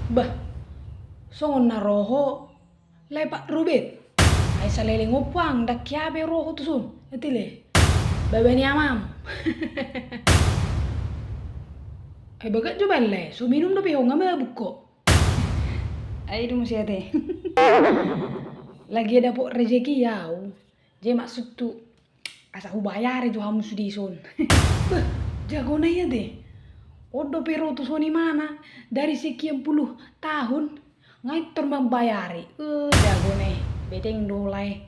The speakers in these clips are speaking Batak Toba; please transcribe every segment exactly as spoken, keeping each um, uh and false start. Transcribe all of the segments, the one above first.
Bah, songon na ro ho, lae, Pak Robert. Ai saleleng on puang, ndang hea be ro ho tuson. Ate lae, baba ni amam. Ai bagak jo baen lae, so minum dope ho, nga mabuk ho. Ai dung muse ate. Lagi dapot rejeki au. Jadi maksudhu, asa hubayari jo hamu sude dison. Bah, jagona i ate. On dope ro tuson imana dari sekian puluh tahun, nga i tor mambayari. Eh, jagona i. Beteng do lae.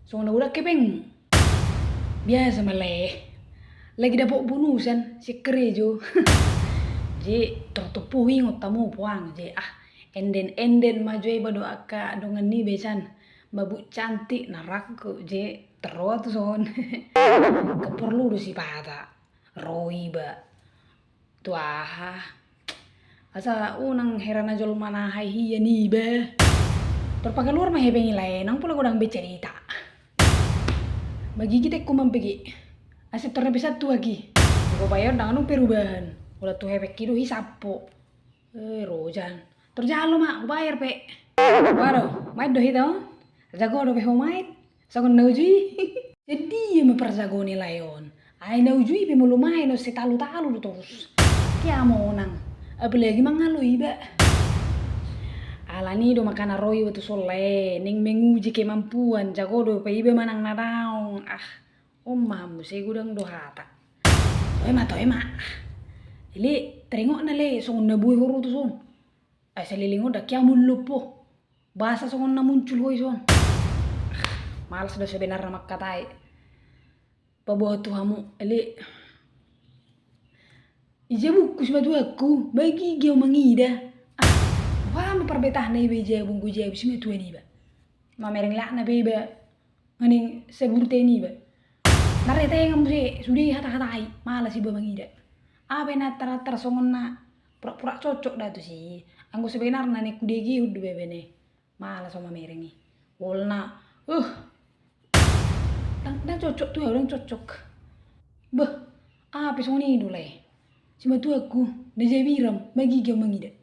Songon na godang hepengmu. Biasa ma lae. Lagi dapot bonusan sian karejo. Jadi tor tompu huingot hamu puang, jadi ah, enden-enden ma jo iba dohot angka dongan niba i san. Mabuk cantik na rangkup, jadi tor ro tuson. Keperlu do sipata ro iba. Tu aha? Asa unang heran jolma na hea-hea niba. Tor pakaluar ma hepeng i lae, nang pola godang be cerita. Magigi teku mambege. Asa tor na bisa tu agi. Hubaen ndang adong perubahan. Ula tu hepengki do hisap ho. Eh, rojan. Tor jalo ma, hubayar pe. Waduh, main do hita on. Jago dope ho main. Songon na uju i. Jadi ia ma parjago ni lae on. Ai na uju i pe molo main on sitalu-talu do torus. Hea monang. Apalagi mangalo iba. Alani do makana ro iba tuson lae, naeng menguji kemampuan, jago dope iba manang na daong. Ah, on ma hamu, sai godang do hata. Toe ma, toe ma. Jadi taringot na lae, songon na boi ho ro tuson. Ai saleleng on ndang hea mullop ho. Basa songon na muncul ho dison. Malas do sebenarna mangkatai. Paboa tu hamu, ale. Di jabungku simatuangku, magigi au mangida. Ah, boha ma parbetahna iba di jabungku, jabu simatua niba. Mamereng lakna pe iba. Nga naeng saburte niba. Narete nga muse, sude hata-hatai, malas iba mangida. Aha pe na antar-antar songon na pura-pura cocok da tusi. Anggo sebenarna naeng hudegehon do bebene. Malas au mamereng i. Golna, uh. Ndang, ndang cocok tu au, ndang cocok. Beh, aha pe songon i do lae. Simatuangku, na jabu iram, magigi au mangida.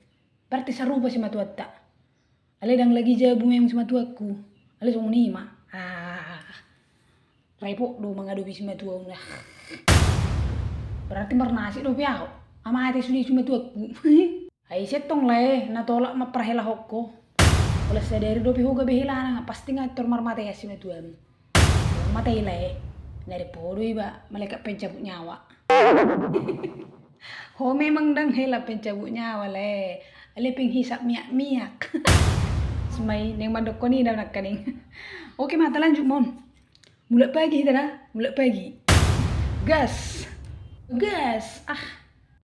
Berarti sarupa simatuanta. Ale ndang lagi jabu memang simatuangku. Ale songon i ma. Ah. Repot do mangadopi simatua on. Ah. Berarti marnasib dope au. Amate sude simatuangku. Ai ise tong lae, na tolap ma parhelahonku. Olo sadari dope ho gabe helana, pasti nga tor marmatean simatuam. Mate i lae. Nari podo iba malaikat pencabut nyawa. Ho memang ndang hela pencabut nyawa lae. Ale penghisap miak-miak. Semai naeng mandokkon i da nangkaning. Oke ma, talanjut ma on. Mulak pagi hita da, mulak pagi. Gas. Gas. Ah.